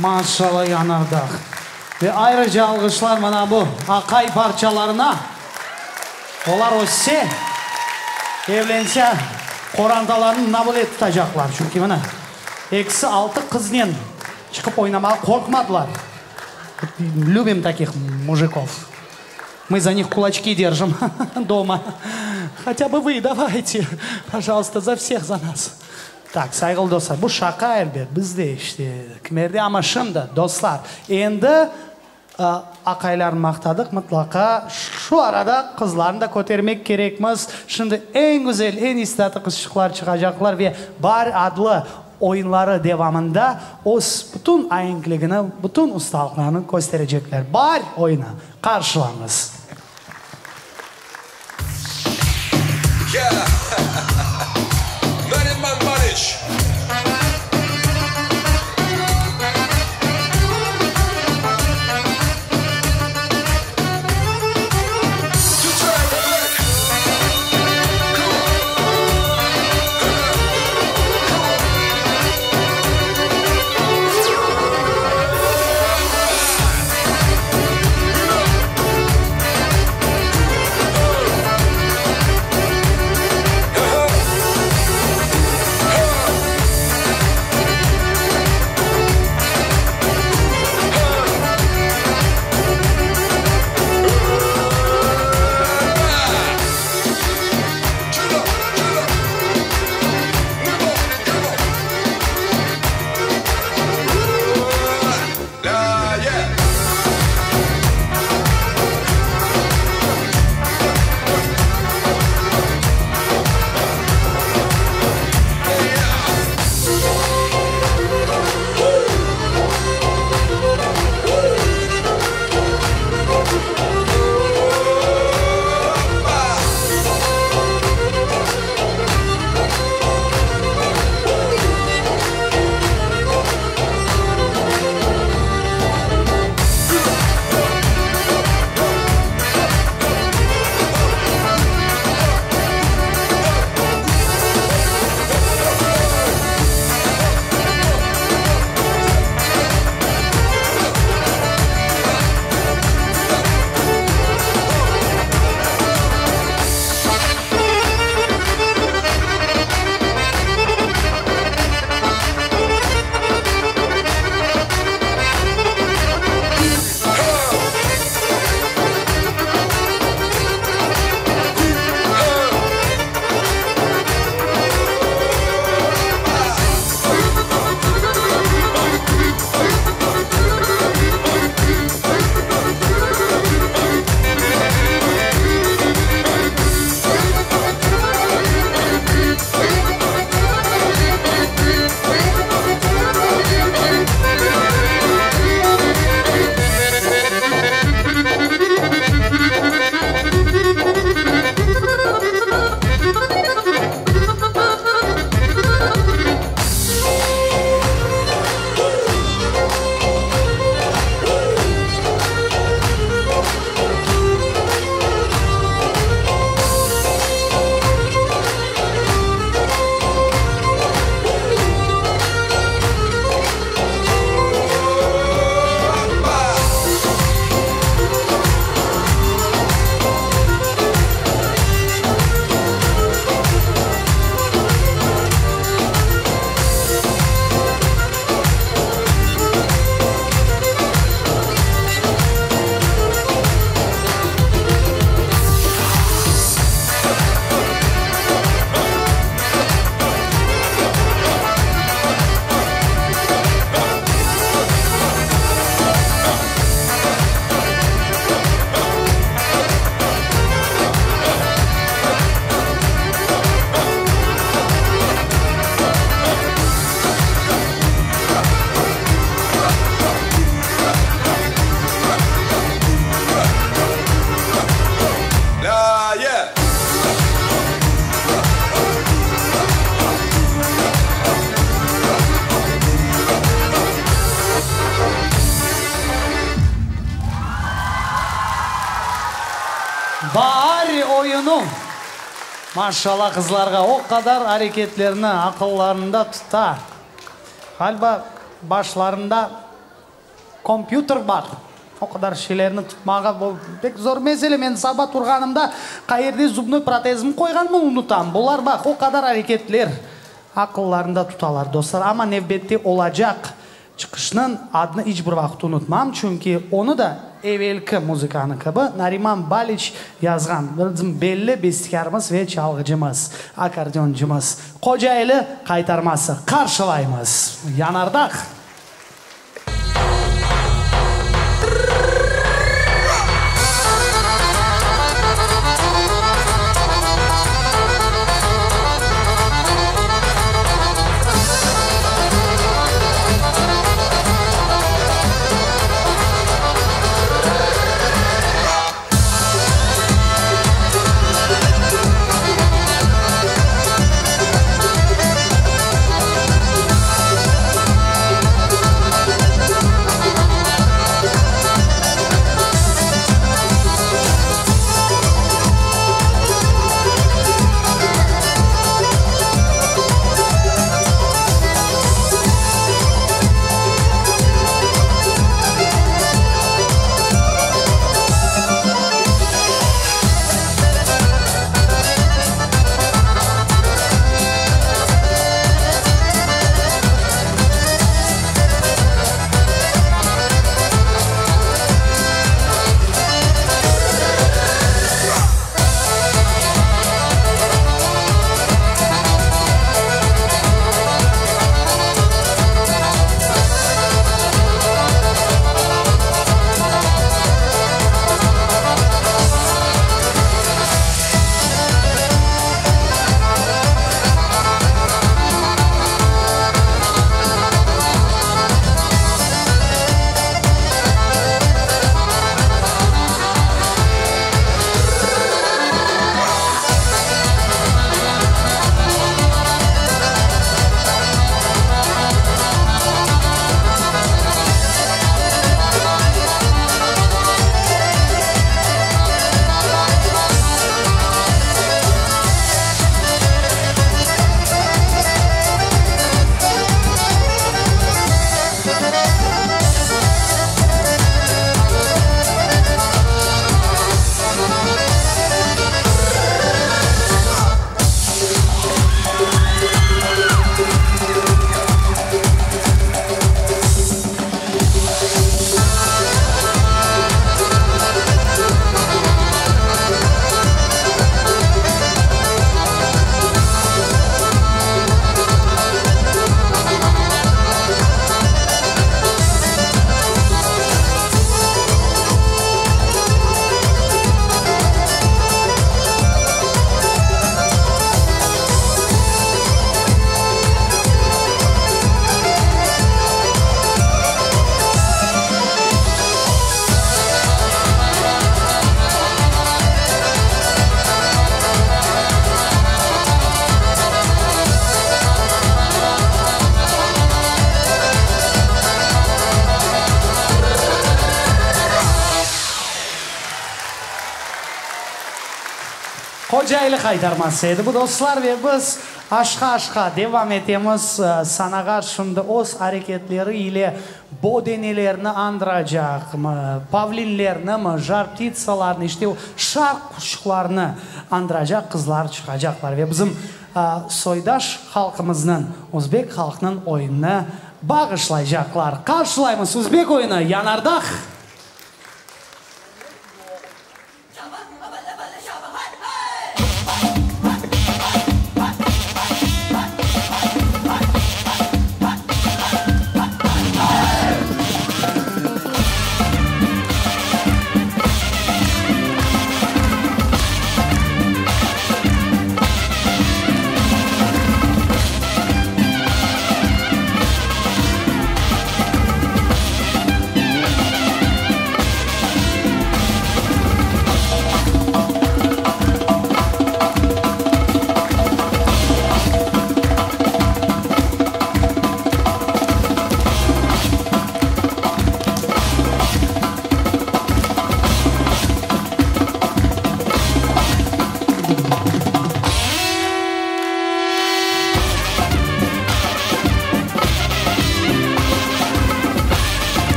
Maşallah Yanardağ. Ve ayrıca alğışlar mına bu aqay parçalarına. Olar össe, evlense, qorantalarını mına böyle tutacaqlar. Çünki mına ekisi altı qıznen çıqıp oynamağa qorqmadılar. Lübim takih mujikov. Mı za nih kulaçki derjim doma. Hotâ bı vı davayte, pojalsta, za vseh za nas. Tak, sayğılı dostlar, bu şaqa elbet, biz de işte kimerde, amma şimdi, dostlar, endi aqaylarnı maqtadıq, mıtlaqa şu arada qızlarnı da kötermek kerekmiz. Şimdi eñ güzel, eñ istidatlı qızçıqlar çıqacaqlar ve Baar adlı oyunları devamında öz bütün aenkligini, bütün ustalıqlarını kösterecekler. Baar oyunı! Qarşılañız! Yeah! Nariman Mariç! Baar oyunu! Maşallah qızlarğa, o qadar areketlerni aqıllarında tuta. Ğaliba, başlarında. Kompyuter bar. O qadar şeylerni tutmağa bu pek zor mesele. Men saba turğanımda qayerde zubnoy protezimni qoyğanımnı unutam. Bular, baq, o qadar areketler aqıllarında tutalar, dostlar. Amma nevbette olacaq çıqışnıñ adını iç bir vaqıt unutmam, çünki onı da evelki muzıkanı kibi Nariman Baliç yazğan, bizim belli bestekârımız ve çalğıcımız, akkordeoncımız. Qocaeli qaytarması. Qarşılaymız! Yanardağ! Qocaeli qaytarması edi bu, dostlar, ve biz aşqa-aşqa devam etemiz. Sanağa şimdi öz areketleri ile Bödenelerni añdıracaqmı, pavlinlernimi, jar-ptitsalarnı, işte o şarq quşçıqlarını añdıracaq qızlar çıqacaqlar ve bizim soydaş halqımıznıñ, özbek halqınıñ oyunını bağışlaycaqlar. Qarşılaymız özbek oyunı, Yanardağ!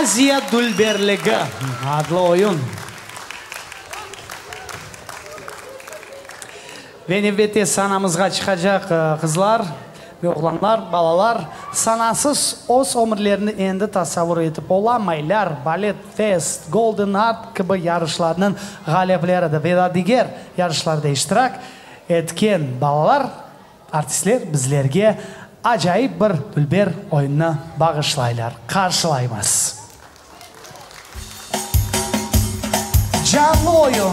Aziya dülberligi adlı oyun. Ve nevbette sanamızğa çıqacaq qızlar ve oğlanlar, balalar sanasız öz ömürlerini endi tasavur etip olamaylar. Balet Fest, Golden Art kibi yarışlarnıñ ğalipleridir ve da diger yarışlarda iştirak etken balalar, artistler bizlerge acayip bir dülber oyunnı bağışlaylar. Qarşılaymız! Canlı oyun.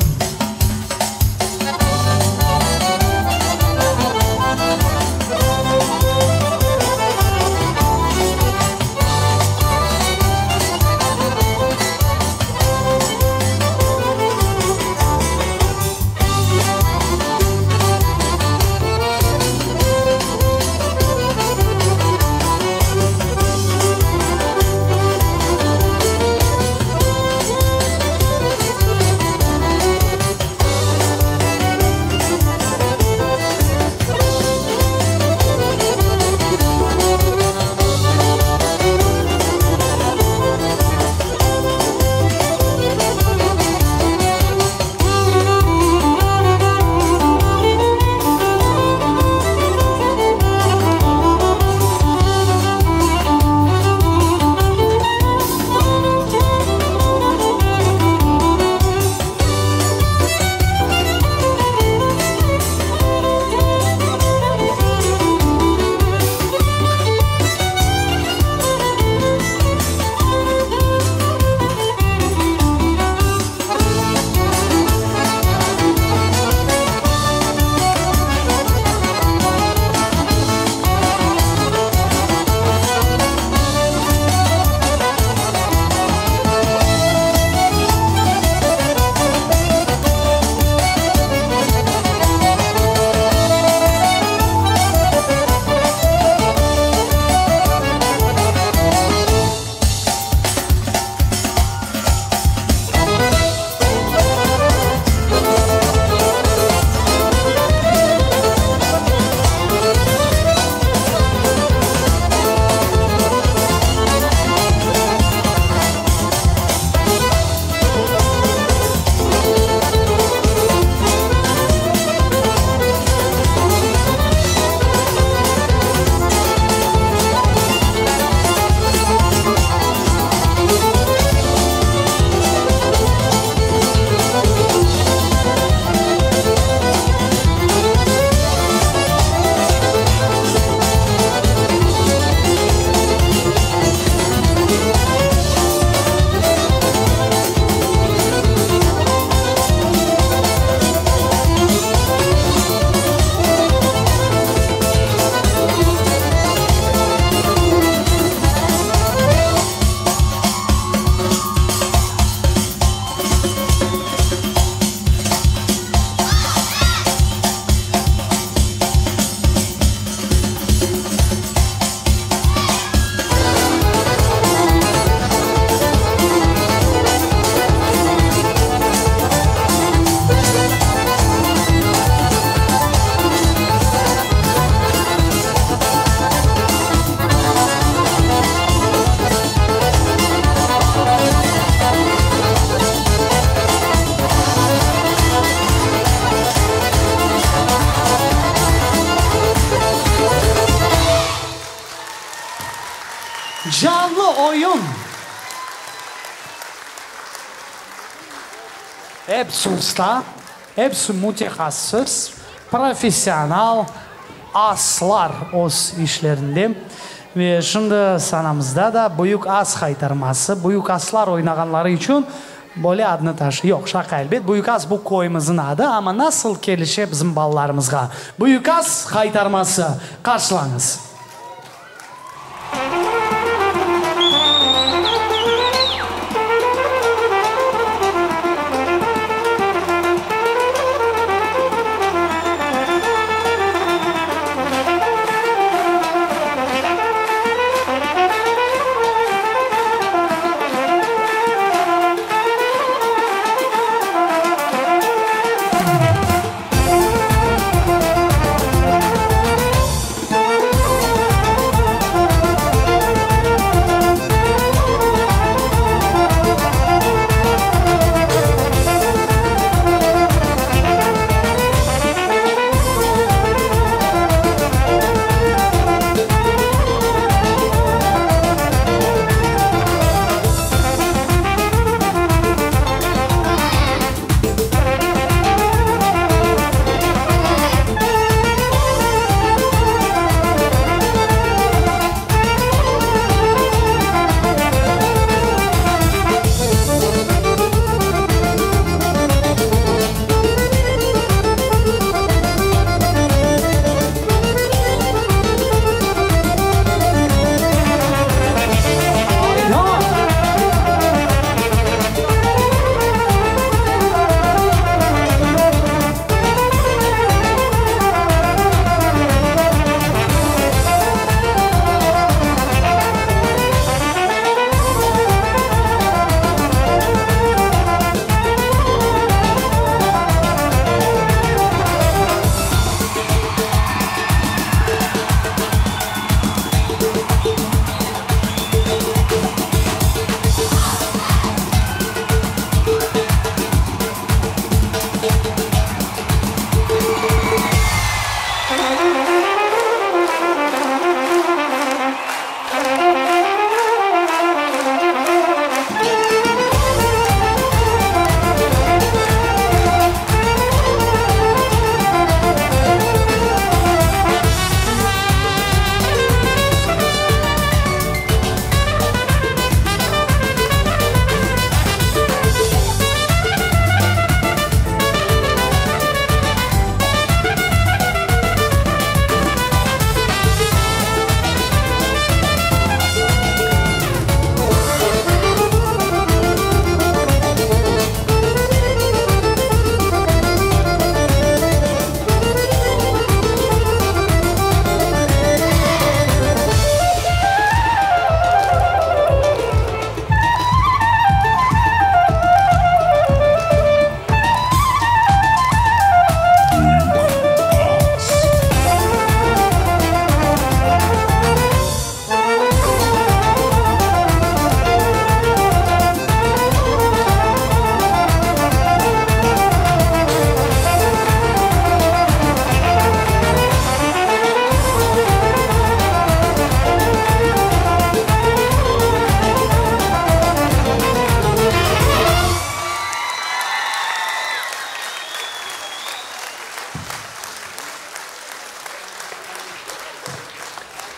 Canlı oyun. Episi usta, episi mütehassıs, professional aslar öz işlerinde. Ve şimdi sanamızda da Büyük As haytarması, Büyük Aslar oynağanları içün böyle adnı taşıy. Yoq, şaqa elbet, Büyük As bu köyümizniñ adı, amma nasıl kelişe bizim balalarımızğa. Büyük As haytarması. Qarşılañız.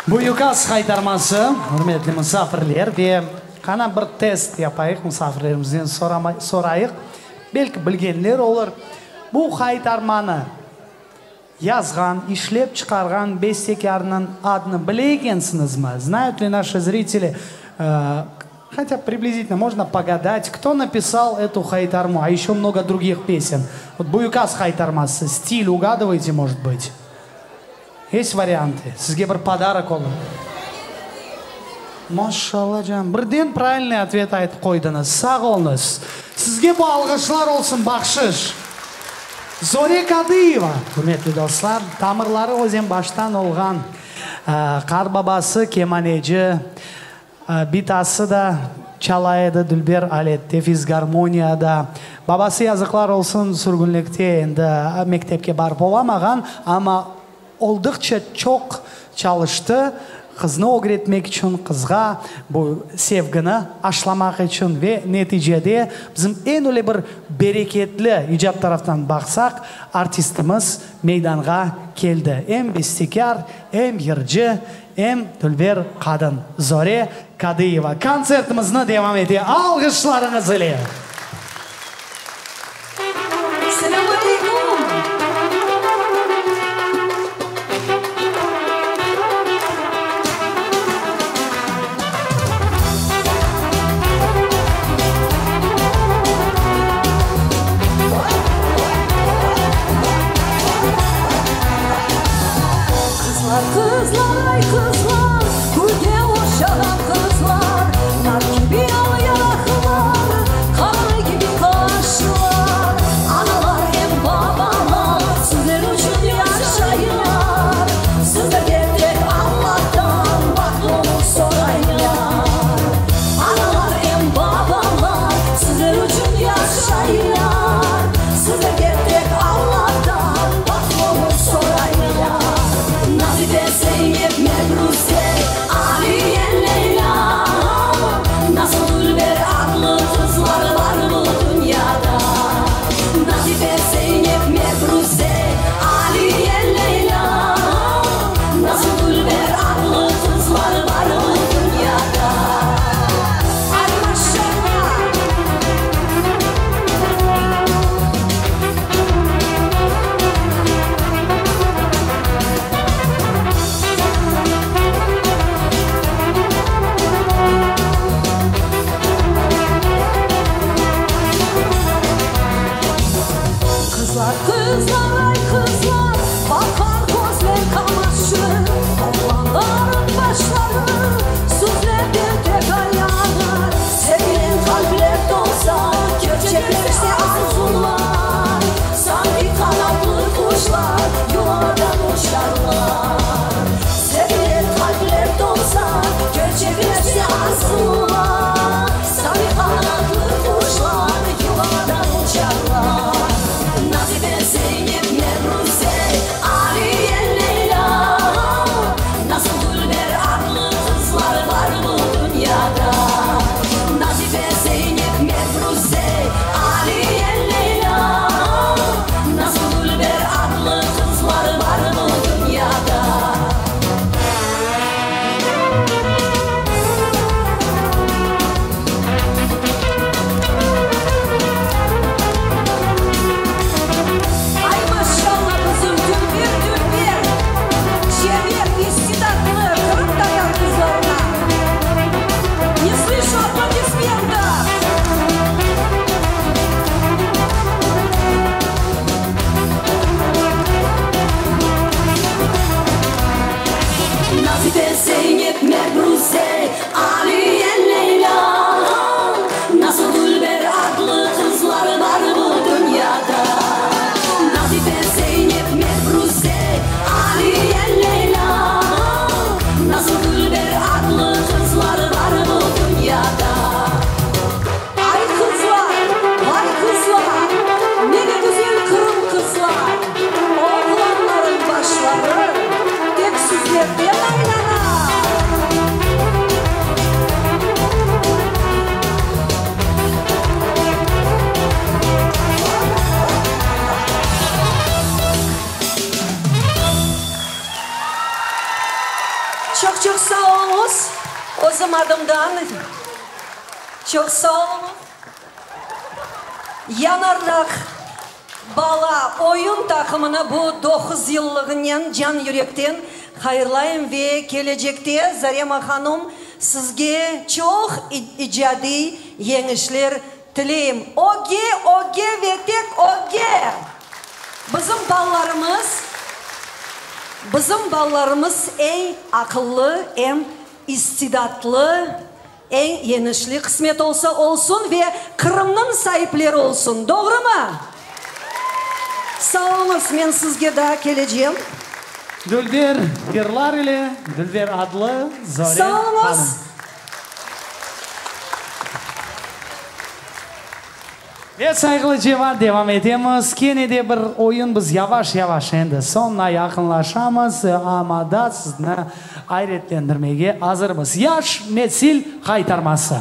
Büyük As Haytarması, ürmetli musafirler, ve qana bir test yapayıq, musafirlerimizden sorayıq, belki bilgenler olur, bu haytarmanı yazğan, işlep çıqarğan bestekârnıñ adını bile ekensiñizmi? Znают ли наши зрители, хотя приблизительно можно погадать, кто написал эту haytarmu, а еще много других песен. Вот Büyük Az Haytarması, стиль угадываете, может быть? Есть варианты? Sizge bir подарок olur. Maşalla, canım, birden правильный ответ aytıp qoydıñız. Sağ oluñız. Sizge bu alğışlar olsun, bahşış. Zore Kadıyeva, ürmetli dostlar, tamırları Özenbaştan olğan, qartbabası kemaneci, bitası da çala edi dülber alette, fisgarmoniyada. Babası, yazıqlar olsun, sürgünlikte endi mektepke barıp olamağan, amma olduqça çoq çalıştı qıznı ögretmek içün, qızğa bu sevgini aşlamaq içün ve neticede bizim eñ öyle bir bereketli, icat taraftan baqsaq, artistimiz meydanğa keldi. Em bestekâr, em yırcı, em dülber qadın Zore Kadıyeva kontsertimizni devam ete alğışlarıñız ile. Selâm aleyküm! Qızlar, qızlar, ay qızlar, Gülge oşağan qızlar, Nar kibi al yanaqlar, Qara kibi qaşlar. Analar em babalar Sizler içün yaşaylar, Sizlerge tek Allahtan Bahtlı ömür soraylar. Analar em babalar Sizler içün yaşaylar, Sizlerge tek Allahtan Bahtlı ömür soraylar. Nazife, Zeynep, Mebruze, Aliye, Leyla, Nasıl dülber adlı qızlar bar bu dünyada. Nazife, Zeynep, Mebruze, Aliye, Leyla, Nasıl dülber adlı qızlar bar bu dünyada. Ay maşalla! Qızlar, qızlar, ay qızlar, Baqar közler qamaşır, Oğlanlarnıñ başları Sizlerden tek aylanır. Sevilen qalpler tolsa, Kerçekleşse arzular, Sanki qanatlı quşlar Yuvadan uçarlar. Sevilen qalpler tolsa, Kerçekleşse arzular, Sanki qanatlı quşlar Yuvadan uçarlar. Nazife, Zeynep, Mebruze, Aliye, Leyla, Nasıl dülber adlı qızlar bar bu dünyada. Nazife, Zeynep, Mebruze, Aliye, Leyla, Nasıl dülber adlı qızlar bar bu dünyada. Ay maşalla bizim dülber dülber, Çeber, istidatlı Qırımtatar qızlarına. Не слышу аплодисментов! Nazife, Zeynep, Mebruze, Aliye, Leyla, Nasıl dülber adlı qızlar bar bu dünyada. Nazife, Zeynep, Mebruze, Aliye, Leyla, Nasıl dülber adlı qızlar bar bu dünyada. Ay qızlar, vay qızlar, Ne de güzel Qırım qızlar, Oğlanlarnıñ başları Tek sizlerden aylana. Çoq-çoq sağ oluñız. Özüm adımdan çoq sağ oluñız. Yanardağ bala oyun taqımını bu doquz yıllığınen can-yürekten hayırlayım ve kelecekte, Zarema hanum, sizge çoq icadiy yeñişler tileyim. Ögge, ögge ve tek ögge! Bizim balalarımız, bizim balalarımız eñ aqıllı, em istidatlı, eñ yeñişli qısmet olsa olsun ve Qırımnıñ saipleri olsun. Doğrumı? Sağ oluñız, men sizge daa kelecem. Dülber yırlar ile Dülber adlı Zore Sağ oluñız. hanım. Ve sayğılı cemaat, devam etemiz. Kene de bir oyun, biz yavaş-yavaş endi soñuna yaqınlaşamız, amma da sizni ayretlendirmege azırmız. Yaş nesil qaytarması.